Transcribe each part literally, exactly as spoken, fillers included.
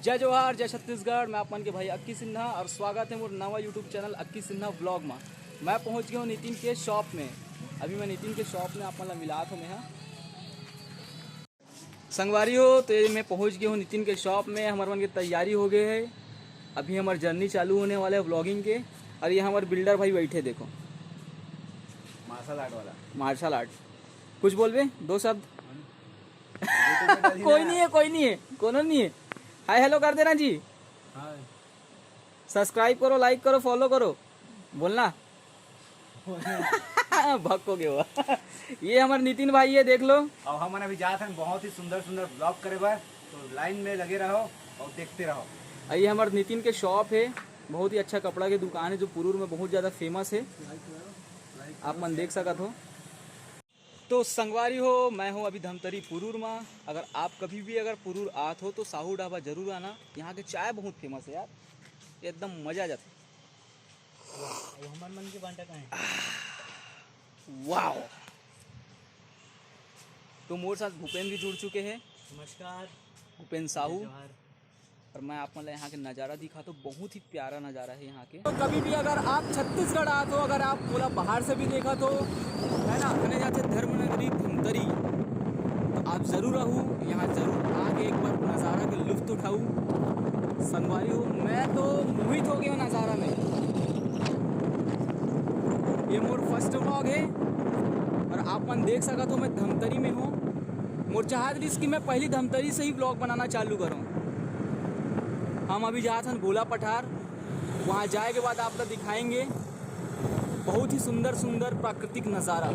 जय जोहार, जय छत्तीसगढ़। मैं आप मन के भाई अक्की सिन्हा और स्वागत है मोर नवा YouTube चैनल अक्की सिन्हा व्लॉग में। मैं पहुंच गया हूँ नितिन के शॉप में। अभी मैं नितिन के शॉप में आप मन ला मिलात हूँ मैं, हाँ। संगवारी हो, तो ये मैं पहुंच गया हूँ नितिन के शॉप में। हमारे मन के तैयारी हो गई है, अभी हमार जर्नी चालू होने वाला है व्लॉगिंग के। और ये हमारे बिल्डर भाई बैठे, देखो, मार्शल आर्ट वाला। Martial art. कुछ बोलबे, दो शब्द। कोई नहीं है, कोई नहीं है, कोनो नहीं है। हाय हेलो कर देना जी। हाय। सब्सक्राइब करो, लाइक करो, फॉलो करो। बोलना। भक्को के हुआ। ये हमारे नितिन भाई है, देख लो। और हमन अभी जात हन बहुत ही सुंदर सुंदर व्लॉग करे बर, तो लाइन में लगे रहो और देखते रहो। और ये हमारे नितिन के शॉप है, बहुत ही अच्छा कपड़ा के दुकान है जो पुरूर में बहुत ज़्यादा फेमस है, आप मन देख सकत हो। तो संगवारी हो, मैं हूँ अभी धमतरी पुरूर मा। अगर आप कभी भी अगर पुरूर आत हो तो साहू ढाबा जरूर आना। यहाँ के चाय बहुत फेमस है यार, एकदम मजा आ जाता है। वाह, वो हमर मन के बांटा का है। वाह। तो मोर साथ भूपेन भी जुड़ चुके हैं। नमस्कार। भूपेन साहू। जय जोहार। और मैं आप मन ला यहाँ के नज़ारा दिखात हूँ, बहुत ही प्यारा नज़ारा है यहाँ के। तो कभी भी अगर आप छत्तीसगढ़ आत हो, अगर आप मोला बाहर से भी देखत हो, है ना, आने जाते धर्म नगरी धमतरी, तो आप जरूर आहू यहाँ, जरूर आके एक बार नज़ारा के लुत्फ उठाऊ। संगवारी हो, मैं तो मोहित हो गया हूँ नज़ारा में। ये मोर फर्स्ट व्लॉग है और आप मन देख सकत हो मैं धमतरी में हूँ। मोर चाहत रहिस कि मैं पहली धमतरी से ही व्लॉग बनाना चालू करूँ। हम अभी जात हन भोला पठार, वहाँ जाए के बाद आप ला दिखाएंगे बहुत ही सुंदर सुंदर प्राकृतिक नज़ारा।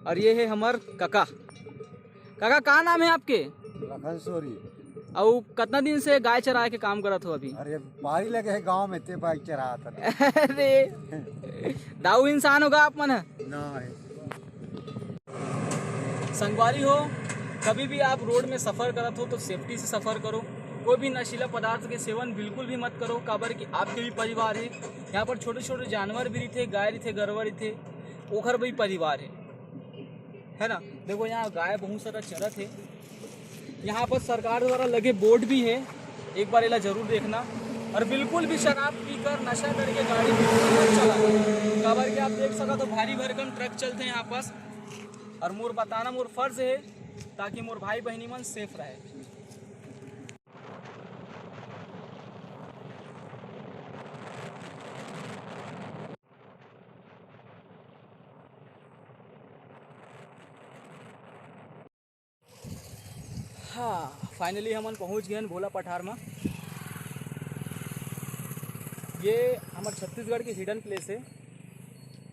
और ये है हमर काका। काका, का नाम है आपके? लखन सोरी। अउ कितना दिन से गाय चराए के काम करत हो अभी? अरे, पारी लगे है गांव में, ते बाइक चरात हन। अरे, दाऊ इंसान होगा आप मन ह। ना है। संगवारी हो, कभी भी आप रोड में सफ़र करत हो तो सेफ्टी से सफ़र करो। कोई भी नशीला पदार्थ के सेवन बिल्कुल भी मत करो, काबर कि आपके भी परिवार है। यहाँ पर छोटे छोटे जानवर भी रहिथे, गाय रहिथे, गरवा रहिथे, ओखर भी परिवार है, है ना। देखो, यहाँ गाय बहुत सारा चरत है। यहाँ पर सरकार द्वारा लगे बोर्ड भी है, एक बार एला जरूर देखना। और बिल्कुल भी शराब पीकर, नशा करके गाड़ी बिल्कुल मत चलाओ, काबर कि आप देख सकत हो भारी भरकम ट्रक चलते हैं यहाँ पास। और मोर बताना मोर फर्ज है, ताकि मोर भाई बहनी मन सेफ रहे। हाँ, finally हमन पहुँच गए हैं भोला पठार में। ये हमर छत्तीसगढ़ के हिडन प्लेस है।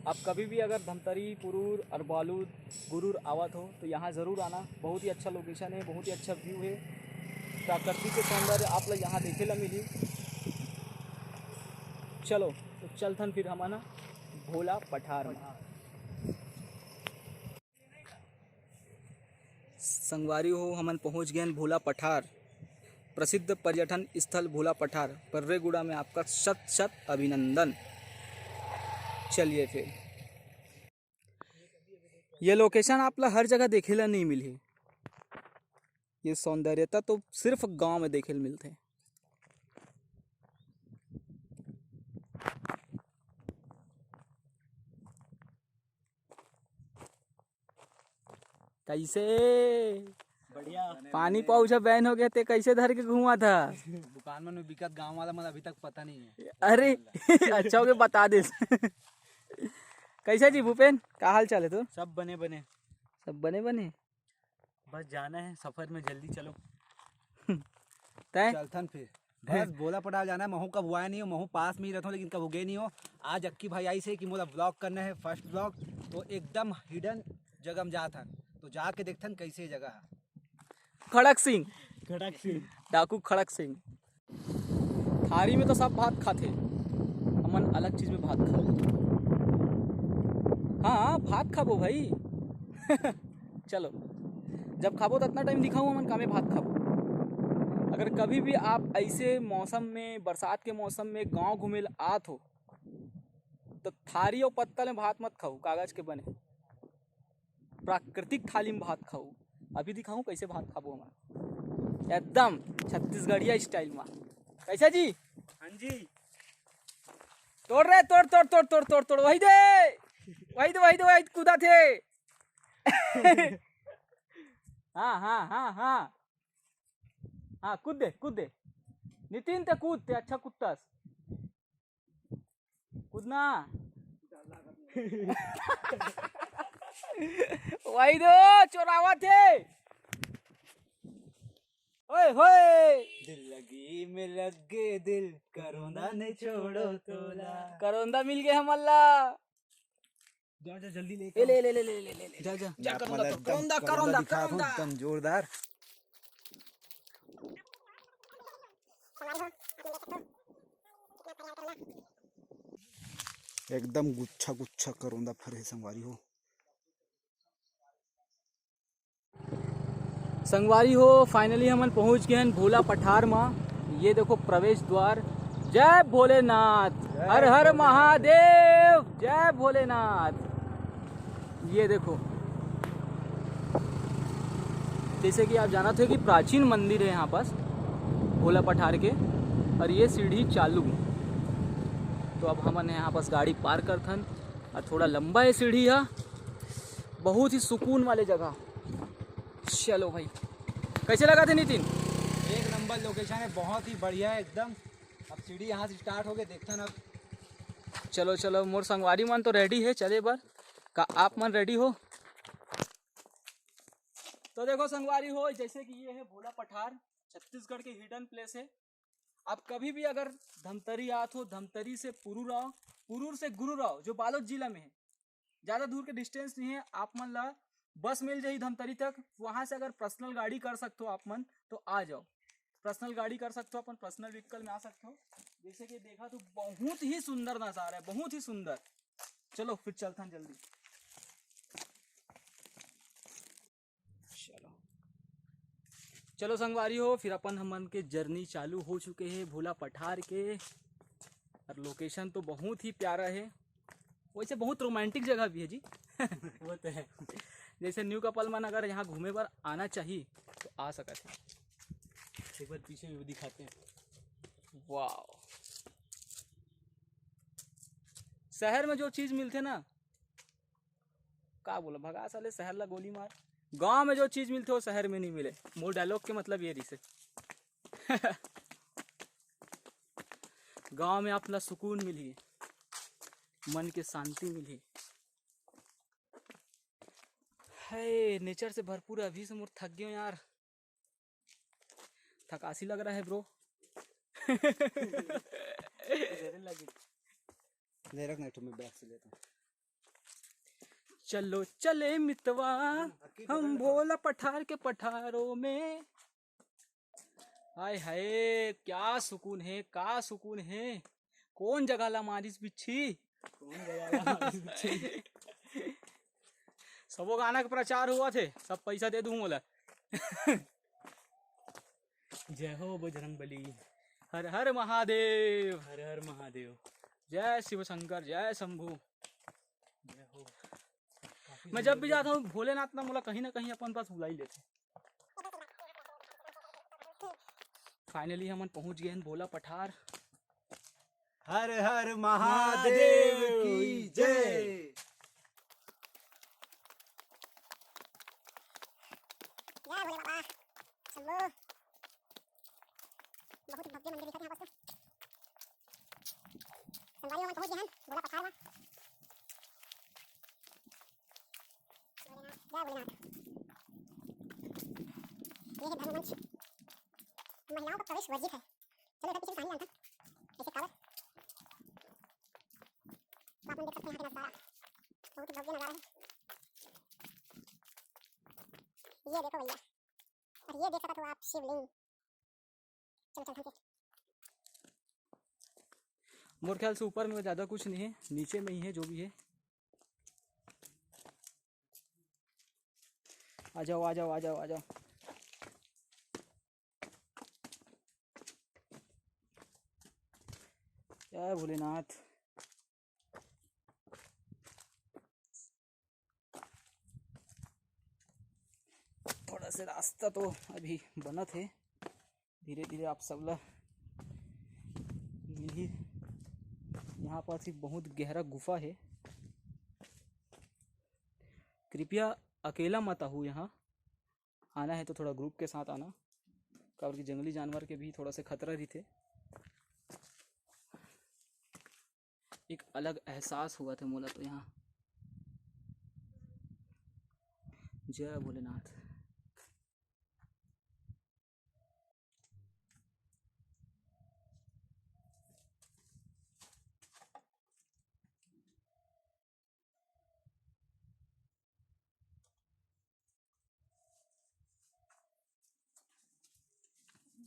आप कभी भी अगर धमतरी, पुरूर, अरबालूद, गुरूर आवत हो तो यहाँ ज़रूर आना। बहुत ही अच्छा लोकेशन है, बहुत ही अच्छा व्यू है, प्राकृतिक के सौंदर्य आप लोग यहाँ देखे ला मिली। चलो, तो चलथन फिर हमन भोला पठार में। संगवारी हो, हमन पहुँच गए भोला पठार, प्रसिद्ध पर्यटन स्थल भोला पठार पर्रेगुड़ा में आपका शत शत अभिनंदन। चलिए फिर, ये लोकेशन आप ला हर जगह देखे ला नहीं मिलही। ये सौंदर्यता तो सिर्फ गांव में देखे ला मिलथे। कैसे? बढ़िया। पानी पाउच बैन हो गया, ते कैसे धर के घुमा था? दुकान में बिकत, गांव वाला मन अभी तक पता नहीं है। अरे, अच्छा हो गया बता दे। कैसे जी भूपेन, का हाल चाल है तो? सब बने बने। सब बने बने। बस जाना है सफर में, जल्दी चलो। तय? चलथन फिर। बस भोला पठार जाना है। महू कब हुआ नहीं हो, महू पास में ही रहता हूँ, लेकिन कब गए नहीं हो। आज अक्की भाई आइस हे कि मोला व्लॉग करना है, फर्स्ट व्लॉग। तो एकदम हिडन जगह में जात हन, तो जाके देखथन कैसे जगह है। खड़क सिंह। खड़क सिंह। डाकू खड़क सिंह। थारी में तो सब भात खाथे, हमन अलग चीज में भात खाबो। हाँ, भात खाबो भाई। चलो, जब खाबो तो इतना टाइम दिखाऊँ हमन कामे भात खाबो। अगर कभी भी आप ऐसे मौसम में, बरसात के मौसम में गांव घूमे ला आत हो, तो थारी और पत्तल में भात मत खाऊ, कागज के बने। प्राकृतिक थाली में भात खाऊ। अभी दिखाऊँ कैसे भात खाबो हमन। एकदम छत्तीसगढ़िया स्टाइल मा। कैसा जी? हाँ जी। तोड़ रे, तोड़, तोड़, तोड़, तोड़, तोड़, तोड़, वही दे, वही दे, वही दे, वही कूदा थे। हाँ, हाँ, हाँ, हाँ। हाँ, कूद दे, कूद दे। नितिन, ते कूद, ते अच्छा कूदतस। कूदना। वही दो, चोरावत हे। ओए होए। दिल लगी में लग गे दिल, करोंदा नहीं छोड़ो तोला। करोंदा मिल गए हमन ला। जा, जा, जल्दी ले ए, ले, ले, ले, ले, ले, ले, ले। जा, जा। जा, आप करोंदा मतलब तो, एकदम करोंदा, करोंदा करोंदा, दिखा दो, करोंदा। एकदम जोरदार। एकदम गुच्छा गुच्छा करोंदा फरे हे संगवारी हो। संगवारी हो, finally हमन पहुंच गए हैं भोला पठार मा। ये देखो प्रवेश द्वार। जय भोलेनाथ, हर हर महादेव, जय भोलेनाथ। ये देखो, जैसे कि आप जानत हो कि प्राचीन मंदिर है यहाँ पास भोला पठार के, और ये सीढ़ी चालू। तो अब हमन यहाँ पास गाड़ी पार्क करथन, और थोड़ा लंबा है सीढ़ी है, बहुत ही सुकून वाले जगह। चलो भाई, कैसे लगा थे नितिन? एक नंबर लोकेशन है, बहुत ही बढ़िया है एकदम। अब सीढ़ी यहाँ से स्टार्ट हो गई, देखता ना। चलो चलो, मोर संगवारी मन तो रेडी है चले बर। का आप मन रेडी हो? तो देखो संगवारी हो, जैसे कि ये है भोला पठार, छत्तीसगढ़ के हिडन प्लेस है। आप कभी भी अगर धमतरी आत हो, धमतरी से पुरूर आओ, पुरूर से गुरूर आओ, जो बालोद जिला में है, ज़्यादा दूर के डिस्टेंस नहीं है। आप मन ला बस मिल जाही धमतरी तक, वहाँ से अगर पर्सनल गाड़ी कर सकते हो आप मन तो आ जाओ, पर्सनल गाड़ी कर सकते हो, अपन पर्सनल व्हीकल में आ सकते हो। जैसे कि देखा तो बहुत ही सुंदर नज़ारा है, बहुत ही सुंदर। चलो फिर चलथन जल्दी। चलो, चलो संगवारी हो, फिर अपन हमन के जर्नी चालू हो चुके हैं भोला पठार के। और लोकेशन तो बहुत ही प्यारा है, वैसे बहुत रोमांटिक जगह भी है जी। वो तो है। जैसे न्यू कपल मन अगर यहाँ घूमे बर आना चाहिए तो आ सकत है। एक बार पीछे भी दिखाते हैं। वाह, शहर में जो चीज मिलते ना, का बोला, भगा साले शहर ला गोली मार। गांव में जो चीज मिलते वो शहर में नहीं मिले। मोर डायलॉग के मतलब ये रिसे। गांव में आप ला सुकून मिली, मन के शांति मिली। है नेचर से भरपूर। अभी से मोर थक गयो यार, थकासी लग रहा है ब्रो। ले रख ना, एक ठो मैं बैग से लेता हूँ। चलो चले मितवा, हम भोला पठार के पठारों में। हाय हाय, क्या सुकून है, का सुकून है। कौन जगह ला मारिस बिच्छी? कौन जगह ला मारिस बिच्छी? सबो गाना के प्रचार हुआ थे, सब पैसा दे दूं मोला। जय हो बजरंग बली। हर हर महादेव। हर हर महादेव। जय शिव शंकर, जय शंभू। जय हो। काफी मैं जब भी जाता हूँ भोलेनाथ ना मोला कहीं ना कहीं अपन पास बुला ही लेते। फाइनली हमन पहुंच गए हैं भोला पठार। हर हर महादेव की जय। जय भोले बाबा। शंभू। बहुत भव्य मंदिर दिखत है यहाँ पास तो। संगवारी हो, हमन पहुंच गए हैं भोला पठार मा। भोलेनाथ, जय भोलेनाथ। ये है धर्म मंच। महिलाओं का प्रवेश वर्जित है। चलो इधर पीछे से पानी डालते हैं। ऐसे कागज। तो आप लोग देख सकते हैं यहाँ का नज़ारा। बहुत ही भव्य नज़ारा है। ये देखो भैया। और ये देख सकते हो आप शिवलिंग। चलो चल हम। मोर ख्याल से ऊपर में ज़्यादा कुछ नहीं है, नीचे में ही है जो भी है। आ जाओ, आ जाओ, आ जाओ, आ जाओ। जय भोलेनाथ। थोड़ा से रास्ता तो अभी बनत है। धीरे धीरे आप सब ला मिलही। यहाँ पास एक बहुत गहरा गुफा है। कृपया अकेला मत आहू यहाँ, आना है तो थोड़ा ग्रुप के साथ आना, काबर कि जंगली जानवर के भी थोड़ा सा खतरा रहिथे। एक अलग एहसास होवत हे मोला तो यहाँ। जय भोलेनाथ।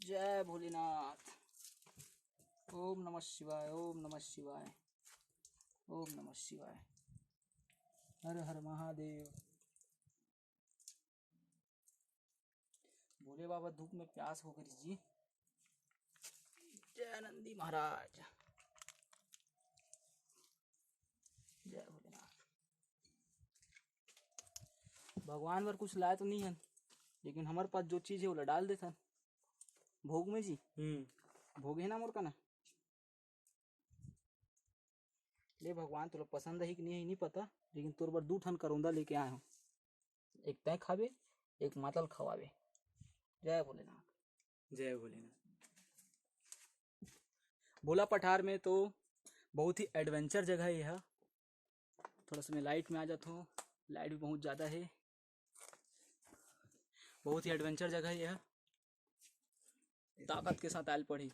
जय भोलेनाथ। ओम नमः शिवाय, ओम नमः शिवाय, ओम नमः शिवाय। हर हर महादेव। भोले बाबा, धूप में प्यास हो गई जी। जय नंदी महाराज। जय भोलेनाथ। भगवान बर कुछ लाए तो नहीं हन, लेकिन हमारे पास जो चीज है, वो डाल देथन भोग में जी। हम्म। भोग है ना मोर कना। ले भगवान, तोला पसंद है कि नहीं, नहीं पता, लेकिन तोर बर दू ठन करौंदा लेके आए हूँ। एक तय खाबे, एक मातल खवाबे। जय भोलेनाथ। जय भोलेनाथ। भोला पठार में तो बहुत ही एडवेंचर जगह है यह। थोड़ा सा मैं लाइट में आ जाता हूँ, लाइट भी बहुत ज़्यादा है। बहुत ही एडवेंचर जगह है यह। ताकत के साथ आयल पड़ी।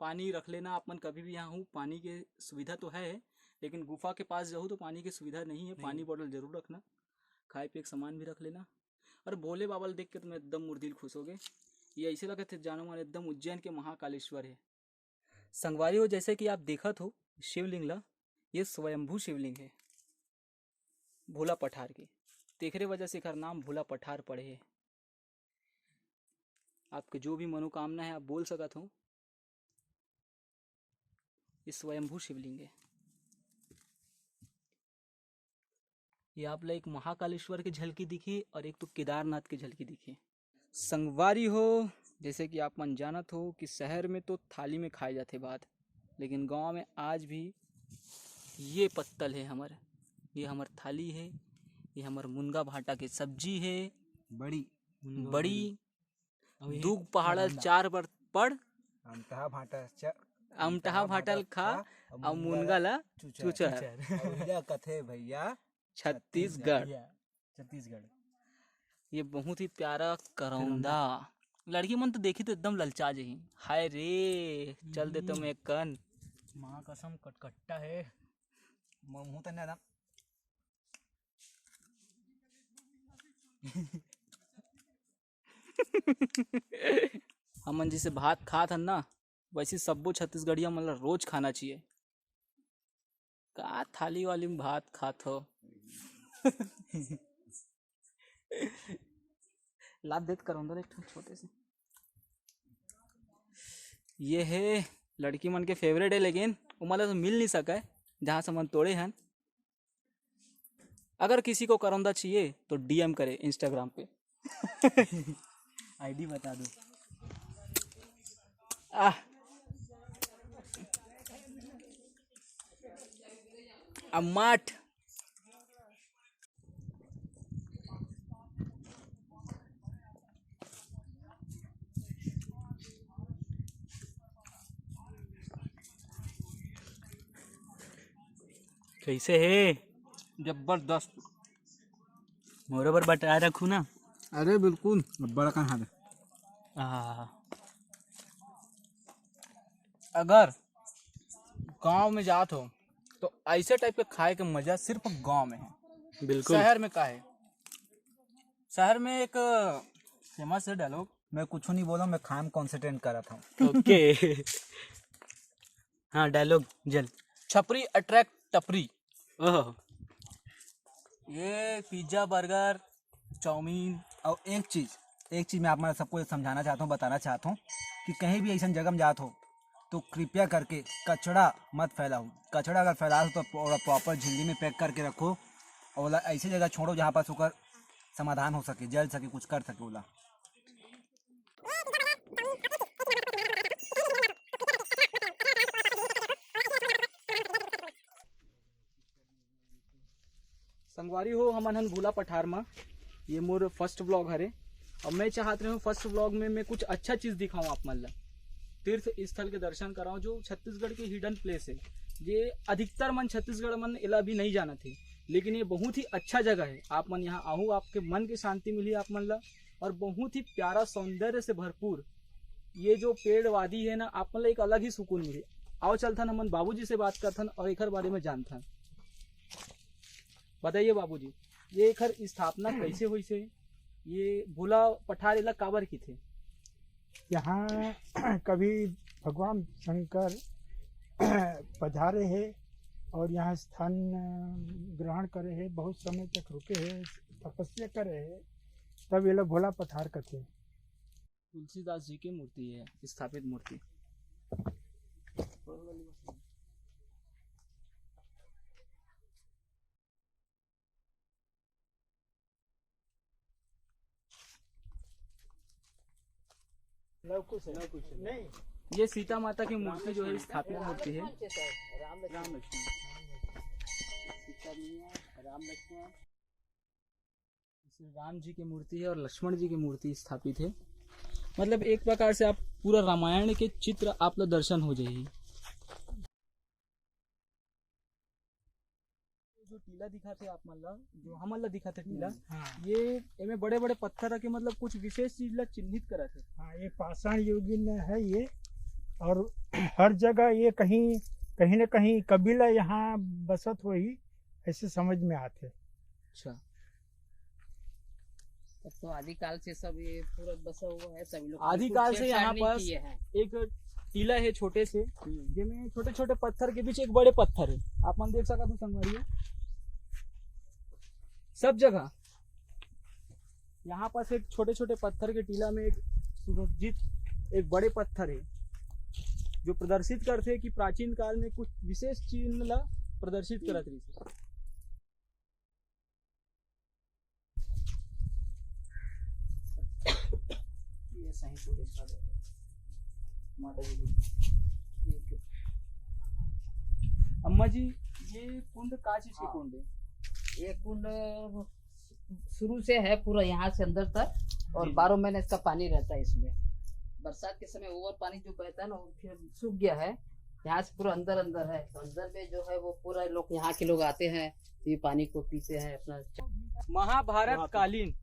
पानी रख लेना आप मन कभी भी यहाँ हूँ, पानी के सुविधा तो है, लेकिन गुफा के पास जाहू तो पानी की सुविधा नहीं है। नहीं। पानी बॉटल जरूर रखना, खाए पिए के सामान भी रख लेना। और भोले बाबा ल देख के तो मैं एकदम मोर दिल खुश हो गए। ये ऐसे लगत है जानो मन एकदम उज्जैन के महाकालेश्वर है। संगवारी हो, जैसे कि आप देखत हो शिवलिंग ला, ये स्वयंभू शिवलिंग है भोला पठार के, तेखरे वजह से एकर नाम भोला पठार पड़े है। आपके जो भी मनोकामना है, आप बोल सकत हो। ये स्वयंभू शिवलिंग है। ये आप ला एक महाकालेश्वर के झलकी दिखी और एक तो केदारनाथ के झलकी दिखी। संगवारी हो, जैसे कि आप मन जानत हो कि शहर में तो थाली में खाए जाथे भात, लेकिन गांव में आज भी ये पत्तल है हमर, ये हमर थाली है, ये हमर मुनगा भाटा के सब्जी है। बड़ी, मुनगा बड़ी, बड़ी। अउ ये दूग पहाड़ ल करौंदा। चार बार पढ़। अमटहा भाटा च-, अमटहा अमटहा भाटा ल भाटा खा, खा, अउ अउ मुनगा मुनगा ल ल चुचर। चुचर। चुचर। अउ इला कथे भैया छत्तीसगढ़। छत्तीसगढ़। ये बहुत ही प्यारा करौंदा। करौंदा। लड़की मन तो देखी तो एकदम ललचा जही। हाय रे, चल देतो हम्म। मैं कन। माँ कसम कटकट्टा है। म-, मुँह तो नहीं आता। हमन जैसे भात खात हन ना, वैसे सब्बो छत्तीसगढ़िया मन ला रोज खाना चाहिए। का थाली वाली में भात खात हो? लात देत करो अंदर एक ठो छोटे से। ये है लड़की मन के फेवरेट है, लेकिन ओमन ला तो मिल नहीं सका है, जहाँ से मन तोड़े हन। अगर किसी को करौंदा चाहिए तो डीएम करे Instagram पे। आईडी बता दो। आह। अम्माट। कैसे है? जबरदस्त। मोरो बर बटाए रखू ना। अरे बिल्कुल, बड़ा कहाँ है? आहा। अगर गांव में जात हो तो ऐसे टाइप के खाए के मजा सिर्फ गांव में है। बिल्कुल। शहर में का है? शहर में एक फेमस है डायलॉग। मैं कुछ नहीं बोला, मैं खाए में कॉन्सेंट्रेट करत हूँ। ओके। हाँ, डायलॉग जल। छपरी अट्रैक्ट टपरी। ओहो। ये पिज्जा, बर्गर, चाउमीन। और एक चीज़, एक चीज़ मैं आप मन सबको समझाना चाहता हूँ, बताना चाहता हूँ कि कहीं भी ऐसा जगह में जात हो तो कृपया करके कचरा मत फैलाओ। कचरा अगर फैलाओ तो ओला प्रॉपर झिल्ली में पैक करके रखो और ओला ऐसी जगह छोड़ो जहाँ पास ओकर समाधान हो सके, जल सके, कुछ कर सके ओला। संगवारी हो, हमन हन भोला पठार म। ये मोर फर्स्ट व्लॉग हरे। अब मैं चाहत रहे हूँ फर्स्ट व्लॉग में मैं कुछ अच्छा चीज दिखाऊं आप मन ला, तीर्थ स्थल के दर्शन कराऊं जो छत्तीसगढ़ के हिडन प्लेस है। ये अधिकतर मन छत्तीसगढ़ मन एला भी नहीं जानत है, लेकिन ये बहुत ही अच्छा जगह है। आप मन यहाँ आहू, आपके मन के शांति मिली आप मन ला, और बहुत ही प्यारा सौंदर्य से भरपूर ये जो पेड़ वादी है ना, आप मन ला एक अलग ही सुकून मिली। आओ चलथन, हमन बाबूजी से बात करथन और एकर बारे में जानथन। बताइए बाबूजी, ये एकर स्थापना कैसे होइस हे? ये भोला पठार एला काबर किथे? यहाँ कभी भगवान शंकर पधारे हे और यहाँ स्थान ग्रहण करे हे, बहुत समय तक रुके हे, तपस्या करे हे, तब एला भोला पठार कथे। तुलसीदास जी की मूर्ति है, स्थापित मूर्ति। लव कुश है। लव कुश है। नहीं। ये सीता माता की मूर्ति जो है, स्थापित मूर्ति है। राम लक्ष्मण। राम लक्ष्मण। सीता मैया, राम लक्ष्मण। श्री राम जी की मूर्ति है और लक्ष्मण जी की मूर्ति स्थापित है। मतलब एक प्रकार से आप पूरा रामायण के चित्र आप ला दर्शन हो जाही। जो टीला दिखाथे आप मन ला, जो हमन ला दिखाथे टीला, हाँ। ये एमे बड़े-बड़े पत्थर रखे, मतलब कुछ विशेष चीज ला चिन्हित करत हे। हाँ, ये पाषाण युगीन है ये, और हर जगह ये कहीं, कहीं ना कहीं कबीला यहाँ बसत होही, ऐसे समझ में आथे। अच्छा। तब तो आदिकाल से सब ये पूरा बसा हुआ है, सभी लोग आदिकाल से छेड़छाड़ यहाँ नहीं पास किए हैं। एक टीला है छोटे से, हम्म। जेमे छोटे-छोटे पत्थर के बीच एक बड़े पत्थर है। आप मन देख सकत हो संगवारी हो, सब जगह यहाँ पास एक छोटे-छोटे पत्थर के टीला में एक सुसज्जित एक बड़े पत्थर है, जो प्रदर्शित करथे कि प्राचीन काल में कुछ विशेष चिन्ह ला प्रदर्शित करत रहिस। ये सही फुटेज का दे। माता जी की। अम्मा जी, ये कुंड का चीज के हाँ। कुंड है? ये कुंड शुरू से है पूरा यहाँ से अंदर तक, और जी। बारह महीने इसका पानी रहता है इसमें। बरसात के समय ओवर पानी जो बहता है ना, वो फिर सूख गया है। यहाँ से पूरा अंदर अंदर है, तो अंदर में जो है वो पूरा लोग, यहाँ के लोग आते हैं, ये पानी को पीते हैं अपना। महाभारत कालीन,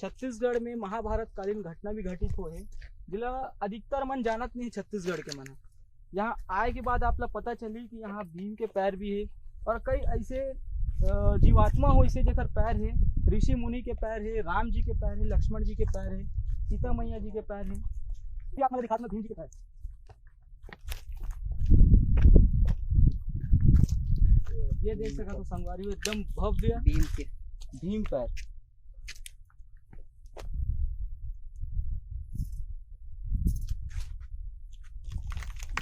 छत्तीसगढ़ में महाभारत कालीन घटना भी घटित होए हे, जेला अधिकतर मन जानत नहीं छत्तीसगढ़ के मन ह। यहाँ आए के बाद आप ला पता चली कि यहाँ भीम के पैर भी है और कई ऐसे, अ, जीवात्मा होइसे जेकर पैर है, ऋषि मुनि के पैर है, राम जी के पैर है, लक्ष्मण जी के पैर है, सीता मैया जी के पैर है। ये आप मन ला दिखात हँव भीम जी के पैर। ये देख सकत हो संगवारी हो, एकदम भव्य भीम के। भीम पैर।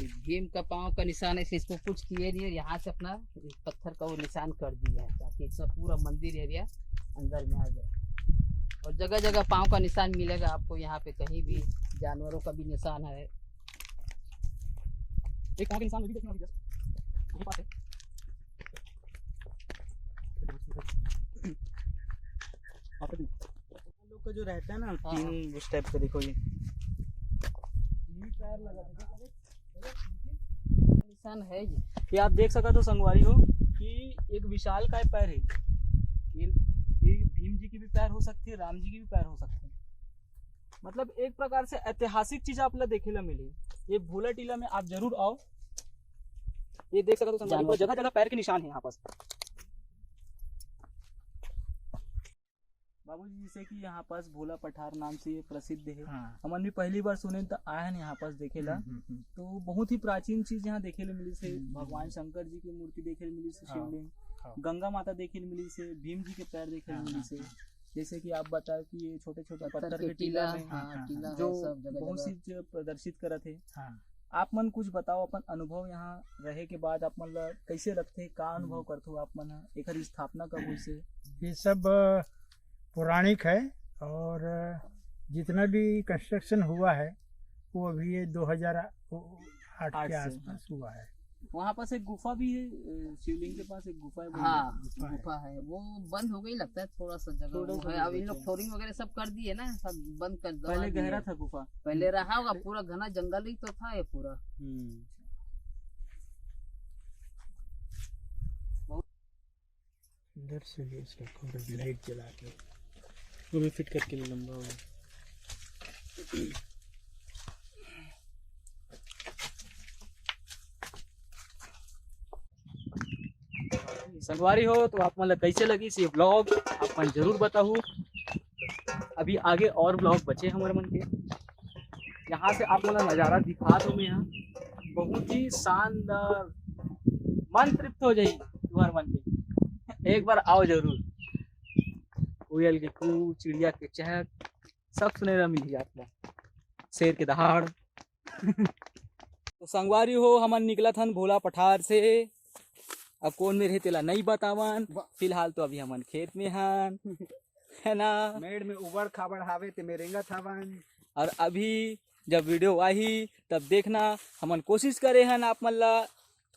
भीम का पाँव का निशान है, इसको कुछ किए नहीं है, यहाँ से अपना पत्थर का वो निशान कर दिया है, ताकि इसका पूरा मंदिर एरिया अंदर में आ जाए। और जगह जगह पाँव का निशान मिलेगा आपको यहाँ पे, कहीं भी जानवरों का भी निशान है। एक पाँव का निशान अभी देखना, अभी just यहीं पास है। आप लोग का जो रहता है ना, हाँ, तीन हाँ। उस टाइप का, देखो ये। तीन पैर लगा था। निशान है ये। ये आप देख सकत हो संगवारी हो कि एक विशालकाय पैर है। ये, ये भीम जी की भी पैर हो सकती है, राम जी की भी पैर हो सकती है। मतलब एक प्रकार से ऐतिहासिक चीज आप ला देखे ला मिली। ये भोला टीला में आप जरूर आओ। ये देख सकत हो संगवारी हो, जानवर। जगह जगह पैर के निशान है यहाँ पास। बाबूजी, जैसे कि यहाँ पास भोला पठार नाम से ये प्रसिद्ध है। हाँ। हमन भी पहली बार सुने त आए हन यहाँ पास देखे ला। हम्म, हम्म, हम्म। तो बहुत ही प्राचीन चीज यहाँ देखे ले मिली से, हम्म, हम्म। भगवान शंकर जी की मूर्ति देखे ले मिली से, हाँ, शिवलिंग, हाँ। गंगा माता देखे ले मिली से, भीम जी के पैर देखे ले हाँ, मिली हाँ, से। हाँ। जैसे कि आप बताओ कि ये छोटे-छोटे पत्थर पत्थर के के टीला टीला, में हाँ, हाँ, टीला जो है सब जगह बहुत जगह। चीज प्रदर्शित करत है। हाँ। आप मन कुछ बताओ अपन अनुभव यहाँ रहे के बाद आप मन ला कैसे लगथे, का अनुभव हम्म। करथो आप मन ह? एकर स्थापना कब होइस हे? ये सब, अ, पौराणिक है और, अ, जितना भी कंस्ट्रक्शन हुआ है वो अभी ये दो हज़ार आठ आठ के से, आसपास हाँ। हुआ है। वहाँ पास एक गुफा भी है, अ, शिवलिंग के पास एक गुफा है, बोल हाँ, रहे हैं। गुफा है, वो बंद हो गई लगता है, थोड़ा सा जगह थोड़ा वो सा है। जगह अब इन लोग बचा है। फ्लोरिंग वगैरह सब कर दिए ना, सब बंद कर दबा पहले दिए। गहरा था गुफा। पहले रहा होगा, पूरा घना जंगल ही तो था ये पूरा। हम्म। इधर से भी इसका पूरा लाइट जला के पूरे फिट करके लिए लंबा हो गया। संगवारी हो तो आप मन ला कैसे लगिस ये ब्लॉग, आप मन जरूर बताहू। अभी आगे और ब्लॉग बचे हमर मन के, यहाँ से आप मन ला नजारा दिखा दो मैं यहाँ, बहुत ही शानदार, मन तृप्त हो जाई तुम्हार मन के। एक बार आओ जरूर। कोयल के कू, चिड़िया के चहक, सब सुने ला मिली आप ला, शेर के दहाड़। तो संगवारी हो, हमन निकलत हन भोला पठार से। अब कौन में रहे तेला नहीं बतावन, वाह। फिलहाल तो अभी हमन खेत में हन, है ना? मेड़ में उबड़ खाबड़ हावे ते में रेंगत हवन। और अभी जब वीडियो आही तब देखना, हमन कोशिश करे हन आप मन ला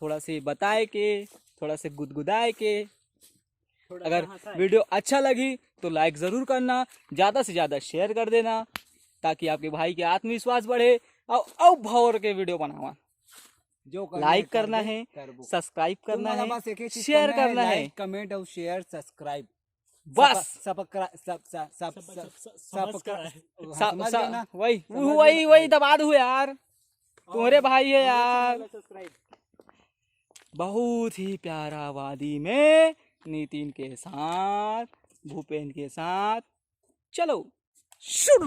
थोड़ा से बताए के, थोड़ा से गुदगुदाए के। थोड़ा अगर सा हंसाए। वीडियो अच्छा लगी तो लाइक जरूर करना, ज्यादा से ज्यादा शेयर कर देना, ताकि आपके भाई के आत्मविश्वास बढ़े। और अब भौर के वीडियो बनावा, जो करना लाइक कर करना दे, है, करबो। सब्सक्राइब करना तुम्हारा है, बस एक ही चीज शेयर करना है, करना है। लाइक, कमेंट और शेयर, सब्सक्राइब। बस। सब, सब, सब, सब, सब, समझ कर आए। हाँ, सब, समझ सब, गए ना? वही समझ वही गए ना? वही दबा दू यार, तुम्हारे भाई है हमारे यार। channel को subscribe। बहुत ही प्यारा वादी में नितिन के साथ, भूपेन के साथ। चलो शुरू।